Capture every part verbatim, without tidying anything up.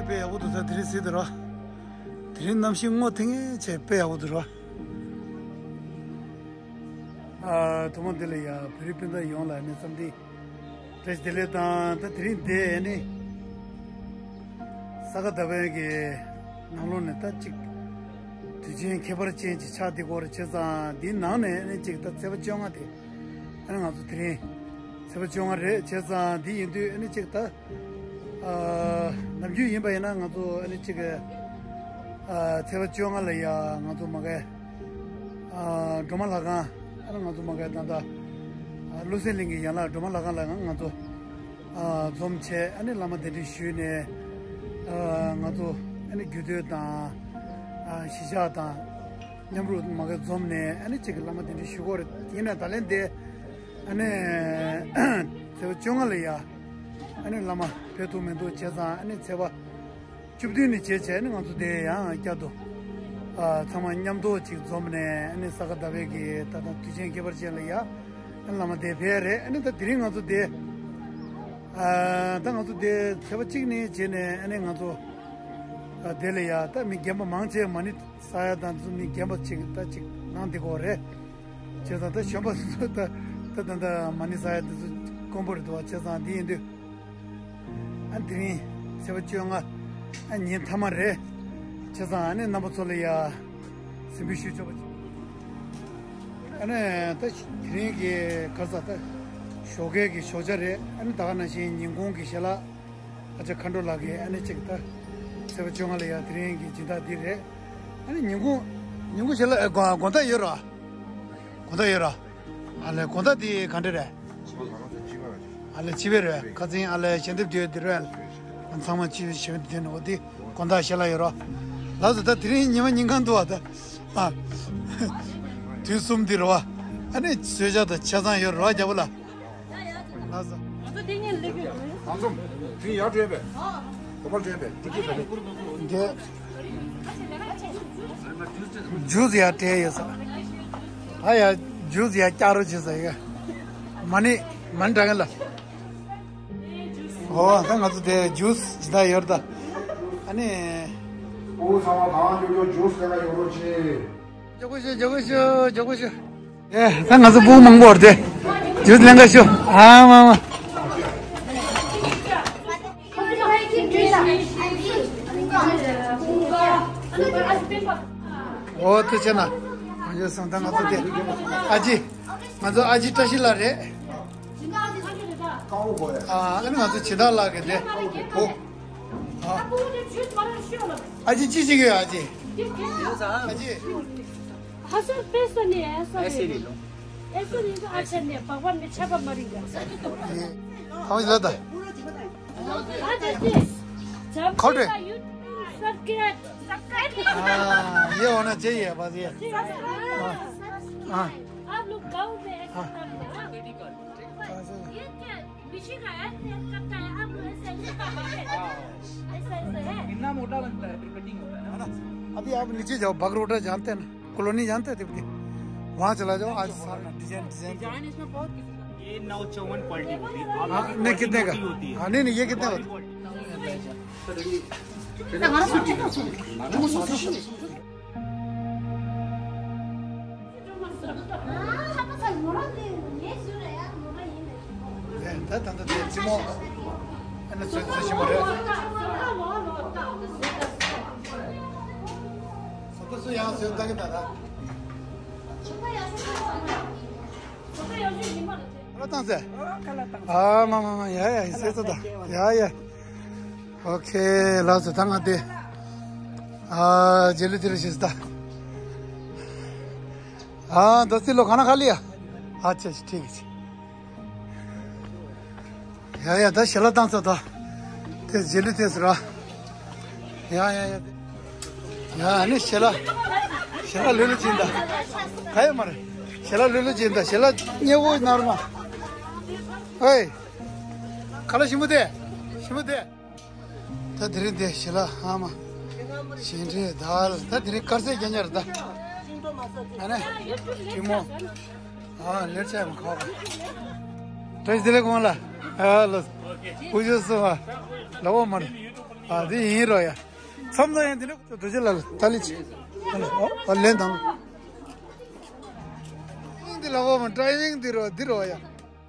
དཔེ་ཡག་པོ་འདུག་ད་དེ་རིང་གཟིགས་དེ་ར། དེ་རིང་གནམ་གཤིས་སྔོ་ཐིང་ངེ་བྱས་དཔེ་ཡག་པོ་འདུག་ར། ཨ། ཐོག་མ་འདི་ལ་ཡ་བོད་རིགས་སྤུན་ཟླ་ཡོངས་ལ་ནི་འཚམས་འདྲི་བཀྲ་ཤིས་བདེ་ལེགས་དང་། ད་དེ་རིང་འདི་ནི་ས་ག་ཟླ་བའི་གི་ནང་ལོགས་ནས་ད་ཅིག་དུས་ཆེན་ཁྱད་པར་ཅན་ཅིག་ཆགས་བསྡད་ཀྱི་ཡོད་རེད། བྱས་ཙང་འདིའི་ནང་ནས་ནི་ཅིག་ད་ཚེས་པ་བཅོ་ལྔ་དེ་ཨ་ནི་ང་ཚོ་དེ་རིང་ཚེས་པ་བཅོ་ལྔ་རེད། བྱས་ཙང་འདི་ཡིན་དུས་ཨ་ནི་ཅིག་ད། ཨ། ནམ་རྒྱུན་ཡིན་པ་ཡིན་ན་ང་ཚོ་ཨ་ནི་གཅིག་གི། ཨ། ཚེས་པ་བཅོ་ལྔ་ལ་ཡ་ང་ཚོ་མ་གི། ཨ། སྒྲོལ་མ་ལྷ་ཁང་། ཨ་ནི་ང་ཚོ་མ་གི་ད་ལྟ། ཨ། བློ་གསལ་གླིང་གི་ཡན་ལག་སྒྲོལ་མ་ལྷ་ཁང་ལ་ང་ཚོ། ཨ། འཛོམས་བྱས་ཨ་ནི་བླ་མ་གདན་འདྲེན་ཞུས་ནས། ཨ། ང་ཚོ་ཨ་ནི་རྒྱུད་སྟོད་དང་། ཨ། གཞིས་ཆགས་དང་། མཉམ་རུབ་མ་གི་འཛོམས་ནས་ཨ་ནི་གཅིག་གི་བླ་མ་གདན་འདྲེན་ཞུ་གི་ཡོད་རེད། ཡིན་ནའི་ད་ལན་དེ། ཨ་ནི་ཚེས་པ་བཅོ་ལྔ་ལ་ཡ། ཨ་ནི་བླ་མ་ཕེབས་ཐུབ་མི་འདུག། བྱས་ཙང་ཨ་ནི་ཚེས་པ་བཅུ་བདུན་ནས་བྱས་བྱས་ཨ་ནི་ང་ཚོ་དེ་ཡང་བསྐྱར་དུ། ཨ། ཚང་མ་མཉམ་དུ་ཅིག་འཛོམས་ནས་ཨ་ནི་ས་ག་ཟླ་བའི་གི་ད་ལྟ་དུས་ཆེན་ཁྱད་པར་ཅན་ལ་ཡ། ཨ་ནི་བླ་མ་དེ་ཕེབས་རེད། ཨ་ནི་ད་དེ་རིང་ང་ཚོ་དེ། ཨ། ད་ང་ཚོ་དེ་ཚེས་པ་གཅིག་ནས་བྱས་ནས་ཨ་ནི་ང་ཚོ། ཨ། དེ་ལ་ཡ་ད་མི་རྒན་པ་མང་ཆེ་མ་ཎི་བསགས་ཡ་དང་ཚོ་མི་རྒན་པ་ཅིག་ད་ཅིག་གནང་བསྡད་ཀྱི་ཡོད་རེད། བྱས་ཙང་ད་གཞོན་པ་ཚོ་ད་ད་ད་ད་མ་ཎི་བསགས་ཡ་དེ་ཚོ་དཀོན་པོ་རེད་འདུག་བ། བྱས་ཙང་འདི་ཡིན་དུས། ཨ། དེ་རིང་ཚེས་པ་བཅོ་ལྔ། ཨ། ཉིན་མཐའ་མ་རེད། བྱས་ཙང་ཨ་ནི་རྣམ་པ་ཚོ་ལ་ཡ་གཟིམ་འབུལ་ཞུ་ཆོག་པ་ཅིག། ཨ་ནི་ད་དེ་རིང་གི་ག་རེ་ཟེར། ད་ཞོགས་ཀས་ཀྱི་ཞོགས་ཇ་རེད། ཨ་ནི་ད་ག་ནང་བཞིན་ཉིན་གུང་གི་ཞལ་ལག་ཨ་ཅག་མཁའ་འགྲོ་ལགས་ཀྱིས་ཨ་ནི་གཅིག་ད་ཚེས་པ་བཅོ་ལྔ་ལ་ཡ་དེ་རིང་གི་སྦྱིན་བདག་འདི་རེད། ཨ་ནི་ཉིན་གུང་། ཉིན་གུང་ཞལ་ལག་ཨ། དགོང་དགོང་དག་ཡོད་ར། དགོང་དག་ཡོད་ར། ཨ་ལས་དགོང་དག་འདི་ག་འདྲ་རེད། ཨ་ལས་སྤྱི་པའི་རེད། ཁ་སང་ཨ་ལས་ཞལ་འདེབས་དེ་འདི་རེད། ཚང་མ་སྤྱི་པའི་ཞལ་འདེབས་དེ་ནི་འོ་དེ་དགོང་དག་ཞལ་ལག་ཡོད་ར། ལགས་སོ། ད་དེ་རིང་ཉི་མ་ཉིན་གང་འདུག་བ་ད། ཨ། དུས་གསུམ་འདི་རེད་བ། ཨ་ནི་གསོལ་ཇ་དང་ཆ་ཚང་ཡོད་རེད་བ། རྒྱལ་པོ་ལགས། ལགས་སོ། ང་ཚོ་དེ་ཉིན་སླེབས་ཡོད་རེད། ལགས་སོ། དེ་ཡར་སྤྲད་པས། གོ་པར་སྤྲད་པས། འགྲོ་རྒྱུ་ད་ནི། འདི་ཇུས་ཡར་སྤྲད་ཡོད་ས། ད་ཡར་ཇུས་ཡར་བཀྱག་རོགས་བྱེད་ས་ཡ། མ་ཎི་མ་ཎི་འདྲ་ག་ལ། ཨོ་ད་ང་ཚོ་དེ་ཇུས་ཇི་ལྟར་ཡོད་ད། ཨ་ནི། ཨོ་ཚང་མ་གང་མགྱོགས་མགྱོགས་ཇུས་ལེན་ག་ཡོང་རོགས་བྱེད། མགྱོགས་པོ་ཞུ། མགྱོགས་པོ་ཞུ། མགྱོགས་པོ་ཞུ། ཨེ། ད་ང་ཚོ་སྤུ་གུ་མང་པོ་ཡོད་དེ། ཇུས་ལེན་ག་ཤོག། ཨ་མ་མ། ཨོ་ཐུགས་རྗེ་གནང་། མ་འཇོག་སོང་། ད་ང་ཚོ་དེ་ཨ་ཅེ། ང་ཚོ་ཨ་ཅེ་བཀྲ་ཤིས་ལགས་རེད། ཨ་ཨ་ནི་ང་ཚོ་བྱེ་བྲག་ལགས་ཀྱི་དེ། ཨོ། ཨ། ཨ་ཅེ་ཅི་ཞིག་ཡོད་ཨ་ཅེ། ཨ་ཅེ། हाँ सर, पैसा नहीं है, ऐसा ऐसे नहीं लो। ऐसा नहीं तो अच्छा नहीं है, भगवान ने छापा मारेगा। ये, समझ लो तो। हाँ, जल्दी। जब खड़े। का YouTube सबके, सबके। हाँ, ये होना चाहिए, बस ये। हाँ, हाँ। आप लोग गाँव में ऐसा हाँ। काम करो। ये क्या? पीछे का ऐसे करता है, आप लोग ऐसे, ऐसे करता है। ऐसा, ऐसा है। इतना मोटा बनता है, फिर कटिंग होता है ना। अभी आप नीचे जाओ, बागरोटा जानते हैं ना, कॉलोनी जानते हैं तिब्बती, वहाँ चला जाओ। आज सारा डिजाइन, डिजाइन। डिजाइन इसमें बहुत किस्म का। ये नौ चौवन क्वालिटी होती है। हाँ, नहीं, कितने का? होती है। हाँ, नहीं, नहीं, ये कितने का? ད་ད་ད་ད་ཅི་མོ། ཨ་ནི་ཚོད་ཚོད་ཞིམ་པོ་རེད། སོ་སོ་སོ་ཡང་ཚོད་ལྟ་གི་ད་ད། ཁ་ལག་བཏང་ཟེར། ཨ་མ་མ་མ། ཡ་ཡ་ཡ། ཟེར་ཚོད་ད། ཡ་ཡ། ཨོ་ཁེ། ལགས་སོ། ད་ང་དེ། ཨ། རྗེས་ལུས་དེ་རེ་ཞིག་ད། ཨ། ད་ཚེ་ལོ་ག་ན་ཁ་ལི་ཡ། ཨ་ཅེ་ཅེ། ཐིག་ཅེ། ཡ་ཡ། ད་ཞལ་ལག་བཏང་ཚར་ད། དེ་རྗེས་ལུས་དེ་ཟེར་ར། ཡ་ཡ་ཡ། ཡ་ཨ་ནི་ཞལ་ལག་ཞལ་ལག་ལོས་ལོས་ཅིག་ད། ག་ཡོད་མ་རེད། ཞལ་ལག་ལོས་ལོས་ཅིག་ད། ཞལ་ལག་མཉེས་པོ་ནར་མ། ཨེ། ཁ་ལག་ཞིམ་པོ་དེ། ཞིམ་པོ་དེ། ད་དེ་རིང་དེ་ཞལ་ལག་ཨ་མ། ཞིང་འབྲས་དལ། ད་དེ་རིང་དཀར་ཟས་རྒྱག་ཉར་ད། ཨ་ནི། ཀྲི་མོ། ཨ། ལེར་ཆ་མ་ཁ་བ། བཀྲ་ཤིས་བདེ་ལེགས་གོང་ལ། ཨ་ལོ། ཨུ་ཅོ་སུ་བ། ལ་བོ་མར། ཨ་འདི་ཡིན་རོ་ཡ། མཚམས་ལ་ཡང་འདི་ནས་རྡོ་རྗེ་ལ་ལ་ད་ལི་ཆི། ཨ་ལེན་དང་། འདི་ལ་འོ་མ་ཌ་རའི་ཝིང་འདི་རོ་འདི་རོ་ཡ།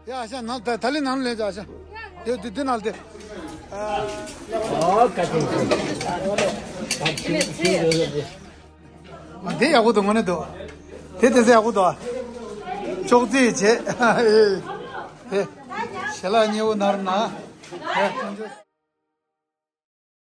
ཡ་ཨ་ཤ་ནང་ད་ད་ལི་ནང་ལེན་ཅ་ཨ་ཤ། དེ་དེ་དེ་ནང་དེ། ཨ་དེ་ཡག་པོ་འདུག་ངོ་ནས་འདུག་དེ་དེ་ཚེ་ཡག་པོ་འདུག་ཅོག་ཙེ་བྱེད། ཨེ། དེ། ཞལ་ལག་མཉེས་པོ་ནར་ན། ཨེ།